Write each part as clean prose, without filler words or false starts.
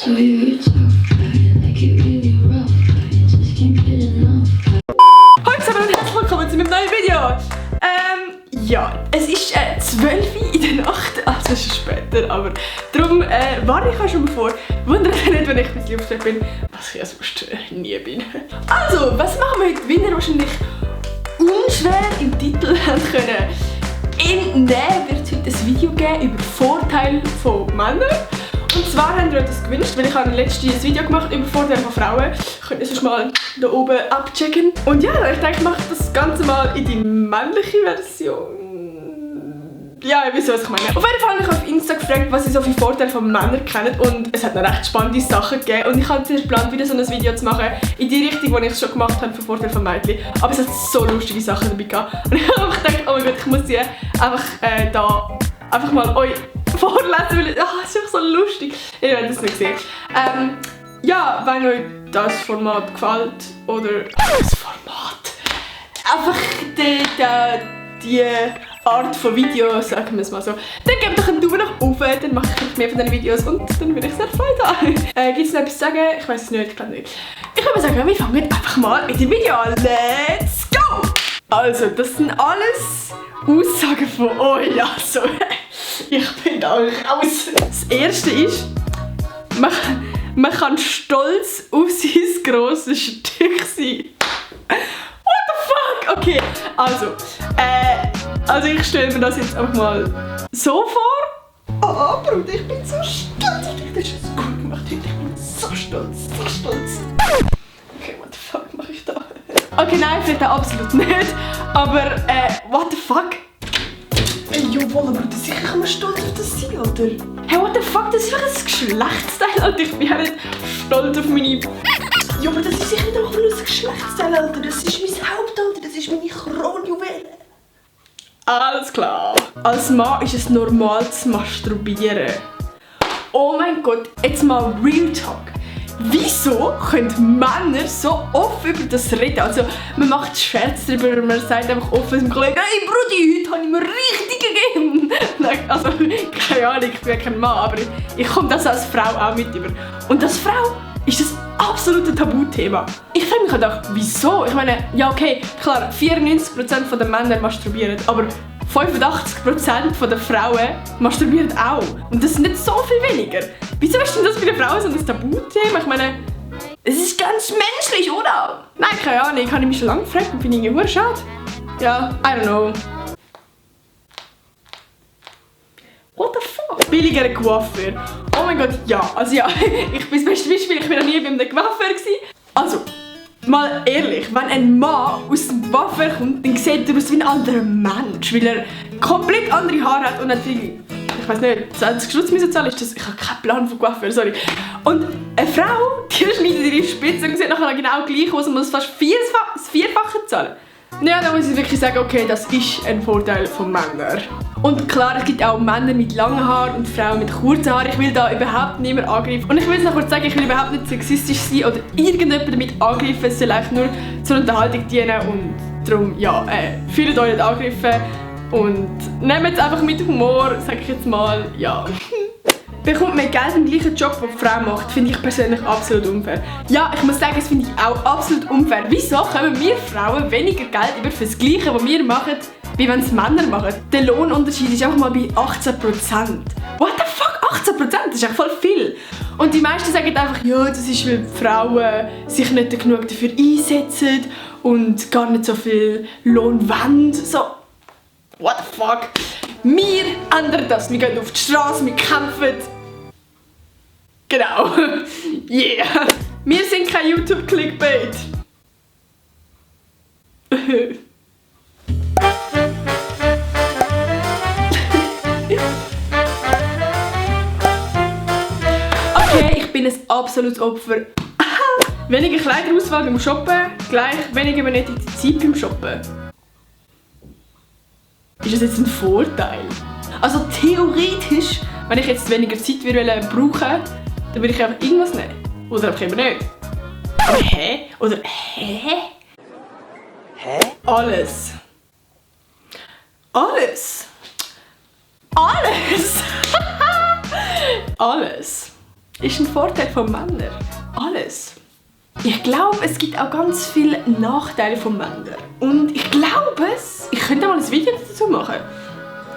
So you're a tough guy, like it really rough guy, just can't get enough. Hallo zusammen und herzlich willkommen zu meinem neuen Video. Ja, es ist 12 Uhr in der Nacht, also schon später, aber darum warne ich euch schon mal vor. Wundert euch nicht, wenn ich ein bisschen aufgestanden bin, was ich ja sonst nie bin. Also, was machen wir heute? Wie ihr wahrscheinlich unschwer im Titel haben können entnehmen, wird es heute ein Video geben über Vorteile von Männern. Und zwar haben wir das gewünscht, weil ich habe letztens ein Video gemacht über Vorteile von Frauen. Könnt ihr sonst mal da oben abchecken. Und ja, ich denke, ich mache das Ganze mal in die männliche Version. Ja, ihr wisst, was ich meine. Auf jeden Fall habe ich auf Insta gefragt, was sie so viele Vorteile von Männern kennen. Und es hat noch recht spannende Sachen gegeben. Und ich habe zuerst geplant, wieder so ein Video zu machen, in die Richtung, die ich es schon gemacht habe, für Vorteile von Mädchen. Aber es hat so lustige Sachen dabei gehabt. Und ich habe einfach gedacht, oh mein Gott, ich muss die einfach da einfach mal euch vorlesen, weil es ist einfach so lustig. Ihr werdet es nicht sehen. Ja, wenn euch das Format gefällt, oder das Format, einfach die Art von Video, sagen wir es mal so, dann gebt doch einen Daumen nach oben, dann mache ich mehr von diesen Videos und dann bin ich sehr Freude haben. Gibt es noch etwas zu sagen? Ich weiß es nicht, ich glaube nicht. Ich würde sagen, wir fangen einfach mal mit dem Video an. Let's go! Also, das sind alles Aussagen von euch, also ich bin da raus. Das erste ist, man kann stolz auf sein grosses Stück sein. What the fuck? Okay, also ich stelle mir das jetzt einfach mal so vor. Oh Bruder, ich bin so stolz auf dich, das ist gut gemacht heute. Ich bin so stolz, so stolz. Okay, what the fuck mache ich da? Okay, nein, vielleicht auch absolut nicht. Aber, what the fuck? Ey, jawohl, Bruder, sicher kann man stolz auf das sein, Alter. Hey, what the fuck, das ist einfach ein Geschlechtsteil, Alter. Ich bin ja nicht stolz auf meine... Ja, aber das ist sicher doch nur ein Geschlechtsteil, Alter. Das ist mein Haupt, Alter. Das ist meine Kronjuwele. Alles klar. Als Mann ist es normal zu masturbieren. Oh mein Gott, jetzt mal Real Talk. Wieso können Männer so offen über das reden? Also, man macht Scherz darüber, man sagt einfach offen zum Kollegen, hey Brudi, heute habe ich mir richtig gegeben. Also, keine Ahnung, ich bin kein Mann, aber ich komme das als Frau auch mit über. Und als Frau ist das absolute Tabuthema. Ich frage mich gedacht, wieso? Ich meine, ja okay, klar, 94% der Männer masturbieren, aber 85% der Frauen masturbieren auch. Und das ist nicht so viel weniger. Wieso ist denn das bei den Frauen so ein Tabuthema? Ich meine, es ist ganz menschlich, oder? Nein, keine Ahnung, ich habe mich schon lange gefragt und finde ich irgendwie schade. Ja, I don't know. What the fuck? Billiger Coiffeur. Oh mein Gott, ja. Also ja, ich bin das beste Beispiel, ich war noch nie bei einem Coiffeur gewesen. Also, mal ehrlich, wenn ein Mann aus dem Coiffeur kommt, dann sieht er aus wie ein anderer Mensch, weil er komplett andere Haare hat und dann viel, ich weiß nicht, 20 Stutz müssen zahlen, ist das, ich habe keinen Plan von Coiffeur, sorry. Und eine Frau, die schneidet ihre Spitze und sieht nachher genau gleich aus und muss fast das Vierfache zahlen. Ja, da muss ich wirklich sagen, okay, das ist ein Vorteil von Männern. Und klar, es gibt auch Männer mit langen Haaren und Frauen mit kurzen Haaren. Ich will da überhaupt niemand angreifen. Und ich will es noch kurz sagen, ich will überhaupt nicht sexistisch sein oder irgendjemand damit angreifen. Es soll eigentlich nur zur Unterhaltung dienen und darum, ja, fühlt euch nicht angegriffen und nehmt es einfach mit Humor, sag ich jetzt mal, ja. Bekommt mehr Geld im gleichen Job, den die Frau macht, finde ich persönlich absolut unfair. Ja, ich muss sagen, das finde ich auch absolut unfair. Wieso kommen wir Frauen weniger Geld über für das Gleiche, was wir machen, wie wenn es Männer machen? Der Lohnunterschied ist einfach mal bei 18%. What the fuck? 18%? Das ist echt voll viel. Und die meisten sagen einfach, ja, das ist, weil Frauen sich nicht genug dafür einsetzen und gar nicht so viel Lohn wollen. So, what the fuck? Wir ändern das. Wir gehen auf die Straße, wir kämpfen. Genau. Yeah. Wir sind kein YouTube-Clickbait. Okay, ich bin ein absolutes Opfer. Weniger Kleiderauswahl beim Shoppen, gleich weniger benötigte Zeit beim Shoppen. Ist das jetzt ein Vorteil? Also theoretisch, wenn ich jetzt weniger Zeit brauchen, dann würde ich einfach irgendwas nehmen. Oder einfach eben nicht. Aber hä? Oder hä? Hä? Alles. Alles. Alles. Alles. ist ein Vorteil von Männern? Alles. Ich glaube, es gibt auch ganz viele Nachteile von Männern. Und ich glaube es, ich könnte mal ein Video dazu machen.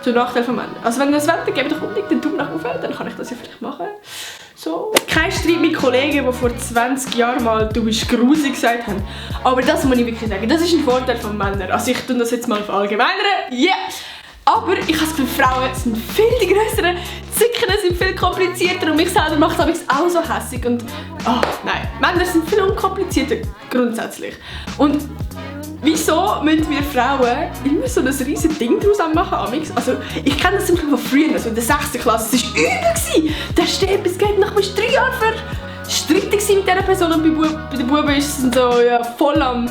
Zu Nachteil von Männern. Also wenn ihr das wollt, gebt doch unbedingt den Daumen nach oben, dann kann ich das ja vielleicht machen. So. Kein Streit mit Kollegen, die vor 20 Jahren mal «Du bist grusig» gesagt haben. Aber das muss ich wirklich sagen, das ist ein Vorteil von Männern. Also ich tue das jetzt mal verallgemeinern. Yeah! Aber ich habe das Gefühl, Frauen sind viel die grösseren Zicken, sind viel komplizierter und mich selber macht es auch so hässig. Und oh nein, Männer sind viel unkomplizierter grundsätzlich. Und wieso müssen wir Frauen immer so ein riesiges Ding daraus machen? Also ich kenne das zum Beispiel von früher, also in der 6. Klasse, es war übel. Da steht bis geht nach 3 Jahren verstritten mit dieser Person und bei den Buben ist es so ja, voll am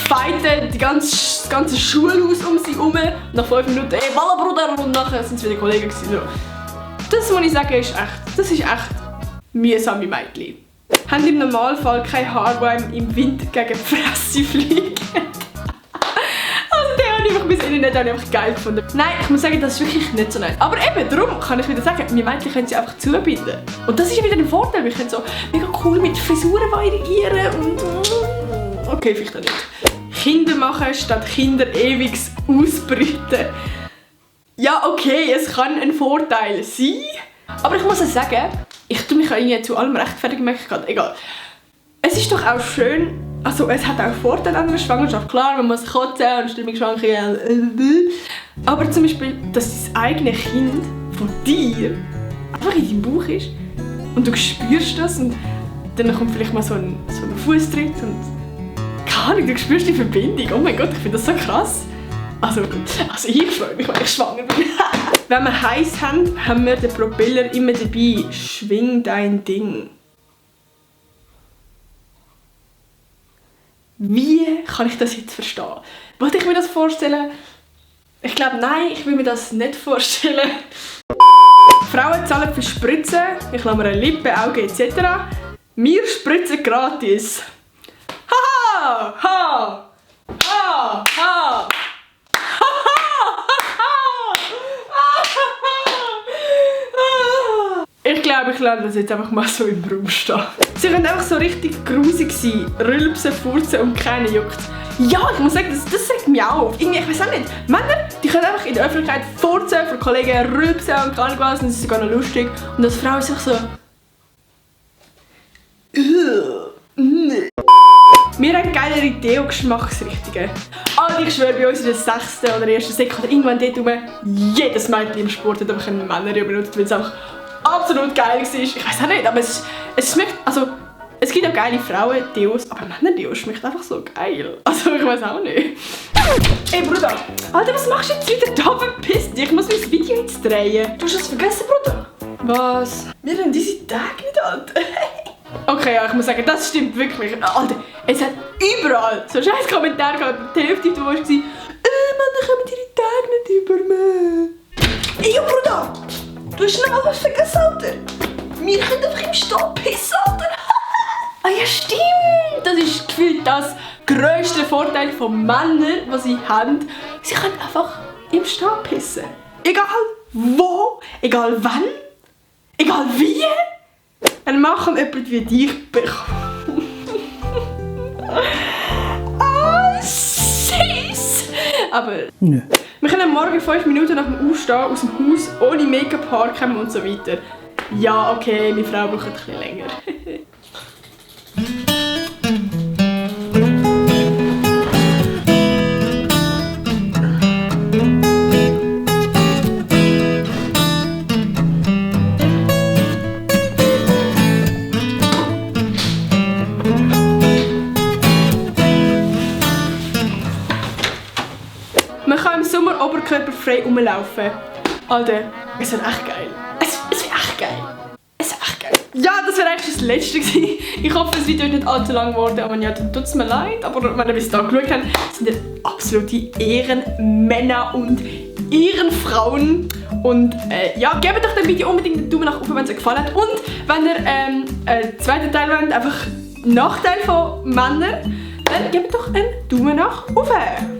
Fighten, das ganze Schulhaus um sie herum. Nach 5 Minuten, ey, Walla Bruder, und nachher sind es wieder Kollegen gewesen. So. Das muss ich sagen, das ist echt mühsame Mädchen. Haben im Normalfall kein Haar, das im Wind gegen die Fresse fliegt. Also den habe ich einfach bis innen nicht einfach geil gefunden. Nein, ich muss sagen, das ist wirklich nicht so nice. Aber eben, darum kann ich wieder sagen, wir Mädchen können sie einfach zubinden. Und das ist ja wieder ein Vorteil, wir können so mega cool mit Frisuren variieren und... Okay, vielleicht auch nicht. Kinder machen statt Kinder ewig ausbrüten. Ja, okay, es kann ein Vorteil sein. Aber ich muss sagen, ich tue mich irgendwie zu allem rechtfertigen, merke ich gerade. Egal. Es ist doch auch schön, also es hat auch Vorteile an der Schwangerschaft. Klar, man muss kotzen und stimmungsschwankungen. Aber zum Beispiel, dass das eigene Kind von dir einfach in deinem Bauch ist und du spürst das und dann kommt vielleicht mal so ein Fußtritt und keine Ahnung, du spürst die Verbindung. Oh mein Gott, ich finde das so krass. Also ich freue mich, wenn ich schwanger bin. Wenn wir heiß haben, haben wir den Propeller immer dabei. Schwing dein Ding. Wie kann ich das jetzt verstehen? Wollte ich mir das vorstellen? Ich glaube, nein, ich will mir das nicht vorstellen. Frauen zahlen für Spritzen, ich klammere Lippen, Augen etc. Wir spritzen gratis. Ha! Ha! Ha! Ha! Ich glaube, ich lasse das jetzt einfach mal so im Raum stehen. Sie können einfach so richtig grusig sein, rülpsen, furzen und keiner juckt. Ja, ich muss sagen, das regt mich auf. Irgendwie, ich weiß auch nicht. Männer, die können einfach in der Öffentlichkeit furzen, für Kollegen rülpsen und keine Ahnung was, und das ist sogar noch lustig. Und als Frau ist es so... Wir haben geilere Deo-Geschmacksrichtungen. Also ich schwöre, bei uns in der 6. oder 1. Sek oder irgendwann dort rum, jedes Mädchen im Sport hat einfach einen Männer benutzt, weil es einfach absolut geil war. Ich weiß auch nicht, aber es schmeckt, also es gibt auch geile Frauen-Deos, aber Männer-Deos schmeckt einfach so geil. Also ich weiß auch nicht. Ey Bruder, Alter, was machst du jetzt wieder da? Verpiss dich, ich muss mein Video jetzt drehen. Du hast es vergessen, Bruder? Was? Wir haben diese Tage nicht, Alter. Okay, ja, ich muss sagen, das stimmt wirklich. Alter, es hat überall so scheiß Kommentare gehabt. Die Hälfte davon war, Männer kommen ihre Tage nicht über mich. Ey, Bruder, du hast noch was vergessen, Alter. Wir können einfach im Stall pissen, Alter. Ah ja, stimmt. Das ist gefühlt das grösste Vorteil von Männern, was sie haben. Sie können einfach im Stall pissen. Egal wo, egal wann, egal wie. Ein Mann jemand wie dich bekommt. Ah, süß! Aber nö. Wir können morgen 5 Minuten nach dem Aufstehen aus dem Haus ohne Make-up, Haarcreme und so weiter. Ja, okay, meine Frau braucht ein bisschen länger. Man kann im Sommer oberkörperfrei rumlaufen. Alter, es wäre echt geil. Es wäre echt geil. Es wäre echt geil. Ja, das wäre eigentlich das Letzte gewesen. Ich hoffe, das Video ist nicht allzu lang geworden, aber ja, dann tut es mir leid. Aber wenn ihr bis da geschaut habt, sind ihr absolute Ehrenmänner und Ehrenfrauen. Und ja, gebt doch dem Video unbedingt einen Daumen nach oben, wenn es euch gefallen hat. Und wenn ihr einen zweiten Teil wollt, einfach Nachteil von Männern, dann gebt doch einen Daumen nach oben.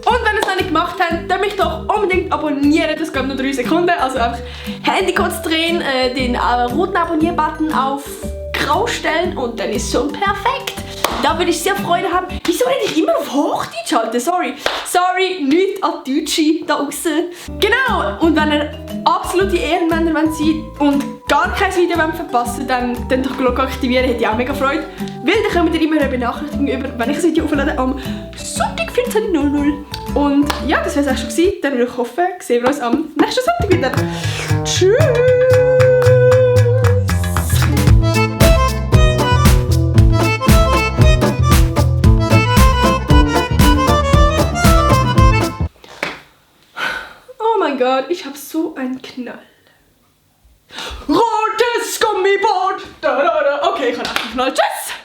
Und wenn ihr es noch nicht gemacht habt, dann mich doch unbedingt abonnieren. Das geht nur 3 Sekunden. Also einfach Handy kurz drehen, den roten Abonnier-Button auf grau stellen und dann ist schon perfekt. Da würde ich sehr Freude haben. Wieso rede ich immer auf Hochdeutsch halten? Sorry, nichts an Deutsche da draussen. Genau, und wenn ihr absolute Ehrenmänner seid und gar kein Video verpassen wollt, dann doch die Glocke aktivieren, hätte ich auch mega Freude. Weil dann kommt ihr immer eine Benachrichtigung über, wenn ich ein Video auflade am Sonntag 14.00. Und ja, das wäre es auch schon gewesen. Dann würde ich hoffen, sehen wir uns am nächsten Sonntag wieder. Tschüss! Oh mein Gott, ich habe so einen Knall. Rotes Gummiboot! Da, da, da. Okay, ich habe einen Knall. Tschüss!